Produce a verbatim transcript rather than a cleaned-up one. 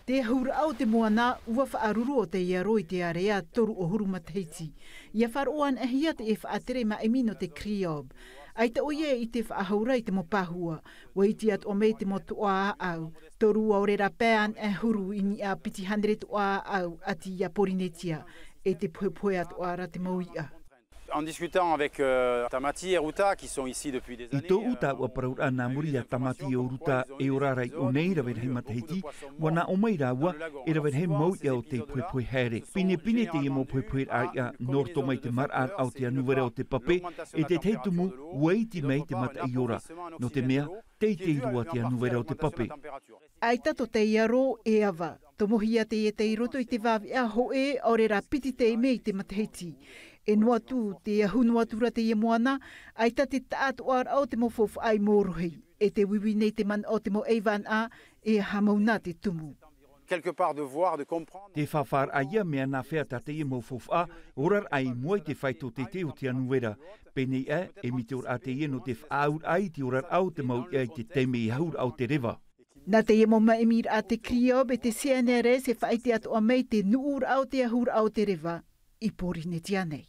Te ahuraʻa o te moana, ua faʻaruru o teie aro i te area toru ʻahuru matahiti. Ia faʻaroʻo anaʻe hia te faʻatere maʻimi nō te CRIOB. ʻAita ʻoia i te faʻahou ra i te mau pāhua. Ua iti atoʻa mai te mau toʻa ʻāʻau. Toru ʻaore rā pae anaʻe huru i niʻa piti hānere toʻa ʻāʻau ʻati iā Porinetia. E te pohepohe atoʻa ra te mau iʻa. En discutant avec euh, Tamati et Ruta, qui sont ici depuis des années. I tōʻu tāua parauraʻa nā muri iā Tamati e Ruta e ora ra i ʻō nei rave rahi matahiti, ua nā ʻō mai rāua e rave rahi mau iʻa o te pohepohe haere. Pinepine teie mau pohepohe raʻa nō roto mai te maraʻaraʻa o te anuvera o te pape, e te tahi tumu, ua iti mai te mataʻi ora. Nō te mea, teitei roa te anuvera o te pape. ʻAita tō teie aro e ava. Tomohia teie tei roto i te vāveʻa hōʻē ʻaore rā piti taime i te matahiti. E noa atu, te ahu noa atu ra teie moana, ʻaita te taʻatoʻaraʻa o te mau faufaʻa i mōrohi. E te uiui nei te manaʻo o te mau ʻaivānaʻa, e aha mau nā te tumu. Quelque part de voir, de comprendre. Te fāfāraʻa ia mea nā hea tā teie mau faufaʻa, oraraʻa i mua i te faito teitei o te anuvera. Pēnei aʻe, e miteoraʻa teie nō te faʻaauraʻa i te oraraʻa o te mau iʻa i te taime i ahuraʻa o te reva. Nā teie mau maʻimiraʻa te CRIOB e te CNRS e faʻaʻite atoʻa mai te nuʻuraʻa o te ahuraʻa o te reva i Porinetia nei.